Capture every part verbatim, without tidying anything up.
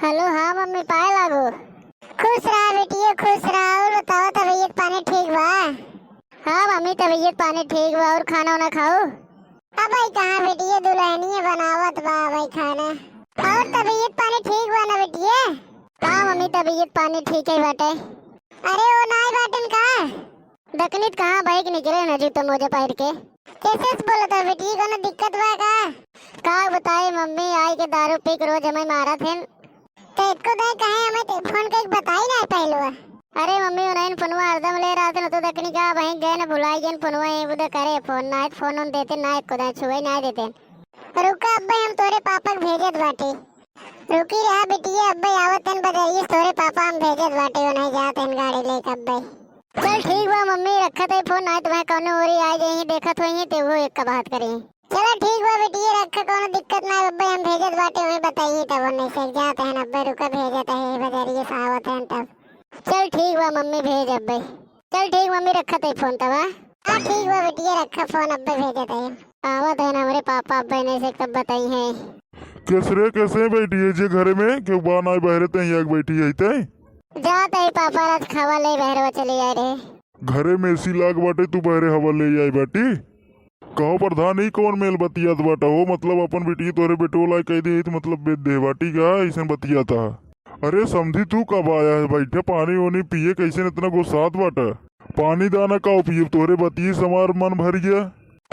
हेलो, हाँ मम्मी, पाए लागो। खुश रहा बेटिए, खुश रहा। और बताओ, तबीयत पानी ठीक बा? हाँ मम्मी, तबीयत पानी ठीक बा। और खाना वाना खाओ? अबे कहाँ बेटिए, दुल्हनिए बनावत बा अबे खाना। और तबीयत पानी ठीक बा ना बेटिए? हाँ मम्मी, तबीयत पानी ठीक है बाटे। अरे वो नाई बाटन का? दकनित कहाँ बाइक निकले न जूता मोजा पहिर के। कैसे से बोलत हो बेटी, कोनो दिक्कत बा का? का बताए मम्मी, आई के दारू पी के रोज हमें मारत हैं। तो एको दाई कहे हमें ते फोन करके बताई ना पहलवा। अरे मम्मी, उन्हें फोनवा हरदम ले रहत हैं, तो दकनी का वहीं गए न भुलाई गए फोनवा, ये बुदे करे फोन, ना फोन उन देते ना एको दाई छुए ना देते। रुका अब्बे, हम तोरे पापा के भेजत बाटे। रुकी रहा बिटिया, अब्बे आवत हैं बजरिए से तोरे पापा हम भेजत बाटे, उन्हें जात हैं गाड़ी लेके अब्बे। चल ठीक बा मम्मी, रखत है फोन, नाहीं तुम्हें कौनो ओरी आ जाइए, देखत होइए ते वो एक का बात करी। चला ठीक बा बिटिया, रखा, कौनो दिक्कत ना है अब्बे, हम भेजत बाटे, उन्हें बताइए तब उन्हें से जात हैं अब्बे, रुका भेजत है बजरिए से आवत हैं तब। चल ठीक बा मम्मी, भेज अब्बे। चल ठीक मम्मी, रखत है फोन तब, हाँ? हाँ ठीक बा बिटिया, रखा फोन, अब्बे भेजत है। आवत है ना हमरे पापा, अब्बे ने से तब बताई है। कैसे रे, कैसे बैठी है जे घरे में? केहू बा नाई बहरे, तई एक बैठी है तई? जात है पापा, रात खावा ले बहरवा चले आए रहे। घरे में एसी लाग बाटे, तू बहरे हवा ले आई बाटी। कहो प्रधान, ई कौन मेल बतियात बाटा हो? मतलब अपन बिटिया तोहरे बेटवा लायक कह दे, तो मतलब बेच दे बाटी का? ऐसन बतियाता। अरे समधी, तू कब आया है? बैठे पानी वानी पिए, कैसे इतना गुस्सात बाटा? पानी दाना का पिए, तोहरे बतिये से हमार मन भर गया।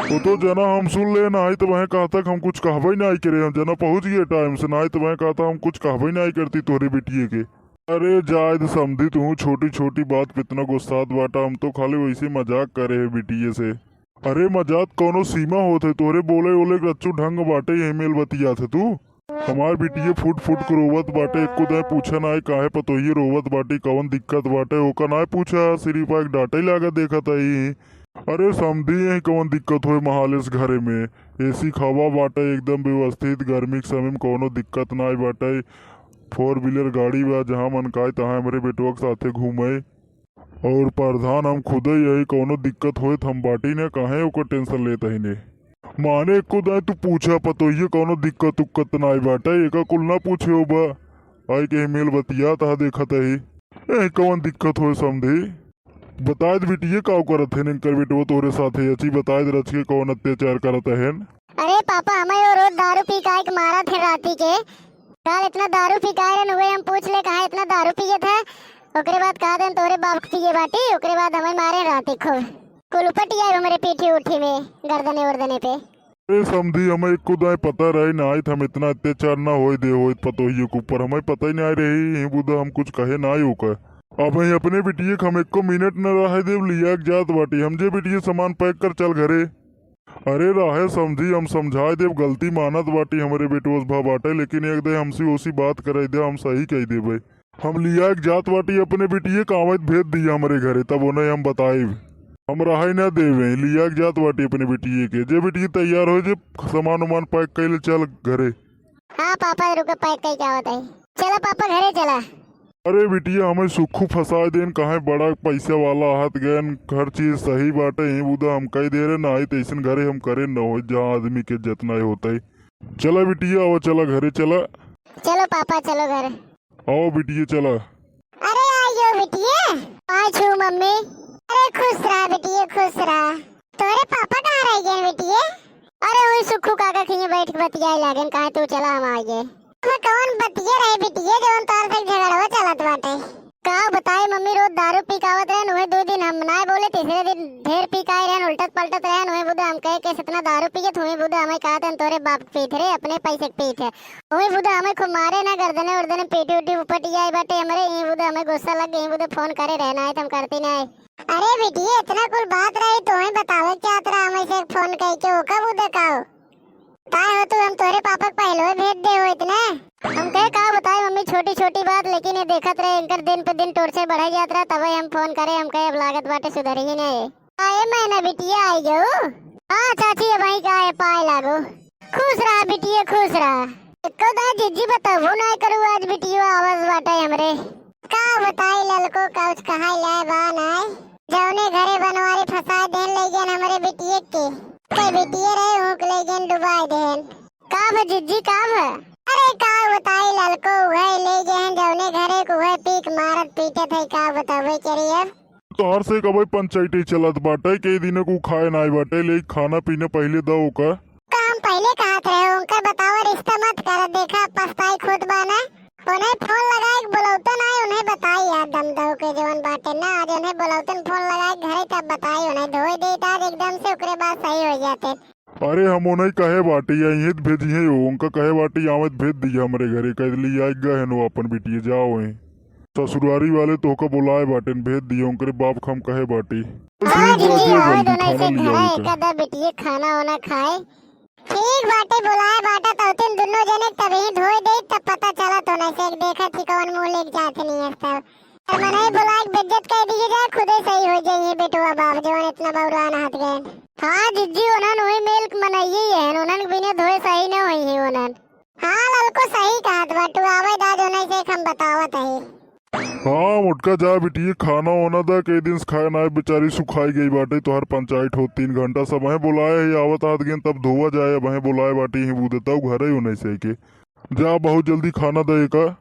वो तो जना हम सुन ले, नाई तो वह कहा तक हम कुछ कहबे नाई करे, हम जना पहुँच गए टाइम से, नाई तो वह कहा था हम कुछ कहबे नाई करती तोहरे बिटिये के। अरे जायद समधी, तू छोटी छोटी बात पे इतना गुस्सात बाटा, हम तो खाली वैसे मजाक करे है बिटिये से। अरे मजाक कौनो सीमा होत है, तोहरे बोले ओले के रच्चू ढंग बाटे, यही मेल बतियात है तू। हमार बिटिये फुट फुट के रोवत बाटे, एको दाई पूछा नाय काहे पतोहिये रोवत बाटे, कवन दिक्कत बाटे, ओका नाय पूछा, सिर्फ एक डांटे लागत देखत आई। अरे समधी, यही कवन दिक्कत होए महालेस घरे में? एसी हवा बाटे एकदम व्यवस्थित, गर्मी के समय में कौनो दिक्कत नाय बाटे। फोर व्हीलर गाड़ी बा, जहाँ मन काए तहाँ हमरे बेटवा के साथे घूमे। और प्रधान, हम खुदे यही, कौनो दिक्कत होए त हम बाटी न, काहे ओकर टेंशन लेत ही ने? माने एको दाई तू पूछा पतोहिये, कौनो दिक्कत उक्कत नाय बाटे, एका कुल ना पूछे हो बा। आई के मेल बतियात हा देखत ही। ए, कौन दिक्कत होए समधी? बताए दे बिटिये, काव करत है इनकर बेटवा तोरे साथे, अची बताए दे रच के कौन अत्याचार करत है। अरे पापा, हमें वो रोज दारू पी के आइके मारत है राती के। काल इतना दारू पी के आए रहन, उहे हम पूछ ले, कहाँ इतना दारू पियत है? ओकरे बाद कहा देन तोरे बाप के पिए बाटी, ओकरे बाद हमें मारे राती खूब। कुल उपट आए हमरे पीठी उठी में, गर्दने उर्दने पे। अरे समधी, हमें एको दाई पता रहे नाई त हम इतना अत्याचार ना होए दे होइत पतोहिये के ऊपर, हमें पता ही नाई रही, यही बुदा हम कुछ कहे नाई ओकर। अब यही अपने बिटिये के हम एको मिनट न रहे देब, लिया के जात बाटी हम, जे बिटिये सामान पैक कर चल घरे। अरे रहे समधी, हम समझाए देब, गलती मानत बाटी, हमरे बेटवस भा बाटे, लेकिन एक दे हमसे ओसी बात कराई दे, हम सही कह देबे। हम लिया के जात बाटी अपने बिटिये के, आवत भेज दिया हमरे घरे, तब उन्हें हम बताइब। हम रहे ना देवे, लिया के जात बाटी अपने बिटिये के। जे बिटिये तैयार हो, जे सामान उमान पैक कर ले, चल घरे। हाँ पापा, रुको, पैक करके आवत है। चला पापा, घरे चला। अरे बिटिया, हमें सुखू फंसा देन, काहे बड़ा पैसा वाला हाथ गयन, हर चीज सही बाटे, यही बुदा हम कह दे रहे ना, आई तैसन घरे हम करे न हो, जहाँ आदमी के जितना ही होता है। चला बिटिया, आओ चला घरे चला। चलो पापा, चलो घर। आओ बिटिया, चला। अरे आइयो बिटिया। पाँय छू मम्मी। अरे खुश रहा बिटिया, खुश रहा। तोरे पापा कहाँ रह गए बिटिया? अरे वही सुखू काका खिए बैठ के बतियाए लागेन, कहे तू चला हम आ गए। तो कौन बतिये रहे बिटिया, जौन तोर से झगड़वा चलत बाटे? का बताए मम्मी, रोज दारू पी के आवत रहन, उहे दो दिन हम ना बोले, तीसरे दिन ढेर पी के आए रहन, उल्टत पलटत रहन, उहे बुदा हम कहे के इतना दारू पियत, उहे बुदा हमें कहा था तोरे बाप के पीत रहे, अपने पैसे के पीत है। उहे बुदा हमें खूब मारे ना, गर्दने उर्दने पीटी उटी उपट जाए बाटे हमरे, ये बुदा हमें गुस्सा लग गई, ये बुदा फोन करे रहना है तो हम करती ना है। अरे बिटिया, इतना कुल बात रही, तोहे बतावे के चाहत रहा, हमें से फोन कह के ओका बुदा का हो? ताए हो तू, हम तोरे पापा के पहले भेज दे हो इतने। हम कहे का बताए मम्मी, छोटी छोटी बात, लेकिन ये देखत रहे इनकर दिन पे दिन टोर्चर बढ़े जात रहा, तबे हम फोन करे, हम कहे अब लागत बाटे सुधरी ही नहीं। आए मैं ना बिटिया आई जाऊ। हाँ चाची, अब आई का है, पाए लागो। खुश रहा बिटिया, खुश रहा। एको दा जिज्जी बताबो ना करू, आज बिटिया आवाज बाटे हमरे। का बताई ललको, कुछ कहाई लाए बा नाय। जौने घरे बनवारी फंसाए देन ले गेन हमरे बिटिये के। के बिटिये रहे ऊँक ले गेन डुबाए देन। का भ जिज्जी, का भ? अरे का बताई ललको, उहे ले गए हैं जौने घरे को, उहे पीक मारत पीटत है, का बतावे करी अब। तोहर से कबई पंचायती चलत बाटे, कई दिने को खाए नाई बाटे, ले खाना पीना पहिले दो ओका। का हम पहिले कहत रहे, उनकर बतावा रिश्ता मत कर, देखा पछताई खुद बा ना। उन्हें फोन लगाए के बोलौते नाई, उन्हें बताई यार दम दो के जवन बाटे ना, आज उन्हें बोलौते फोन लगाए के घरे तब बताई, उन्हें धोए दे आज एकदम से, ओकरे बाद सही हो जाते। अरे हम उन्हें कहे बाटी, यहीं भेजिए हो, उनका कहे बाटी, आवत भेज दिया हमरे घरे, कह दिली, "आइ गए हैं नो अपन बिटिया, जाओ हैं।" ससुरारी वाले तोहका बुलाए बाटेन, भेज दिया, उनकरे बाप खम कहे बाटी। हाँ ठीक बा, जीजी, जो आवे जल्दी दोनों खाना से लिया घर होके। एक आधा बिटिया खाना वाना खाए। ठीक बाटे, बुलाए बाटा तो तीन दुनो जने तभी धोए दे, तब पता चला तो नहीं से एक देखा थी कौन मुंह लेके जाते नहीं है सब। मनई बुलाए के बेइज्जत कर दिए जाए, खुदे सही हो जाइए बेटुआ बाप, जवन इतना बौरान हाथ गए। हाँ जिज्जी, उन्हन वही मेल के मनइये ही है, उन्हन के बिना धोए सही न होई है उन्हन। हाँ ललको सही कहत बाटू, आवे दा जो नहीं से हम बतावत है। हाँ मोटका जा बिटिया, खाना वाना दा, कई दिन से खाए ना, बेचारी सुखाई गई बाटे, तोहर पंचायत हो, तीन घंटा से अबहें बुलाए है, आवत हाथ गेन तब धोवा जाए, अबहें बुलाए बाटे ही बूदे तब घरे हो नहीं से के। जा बहुत जल्दी खाना दे का।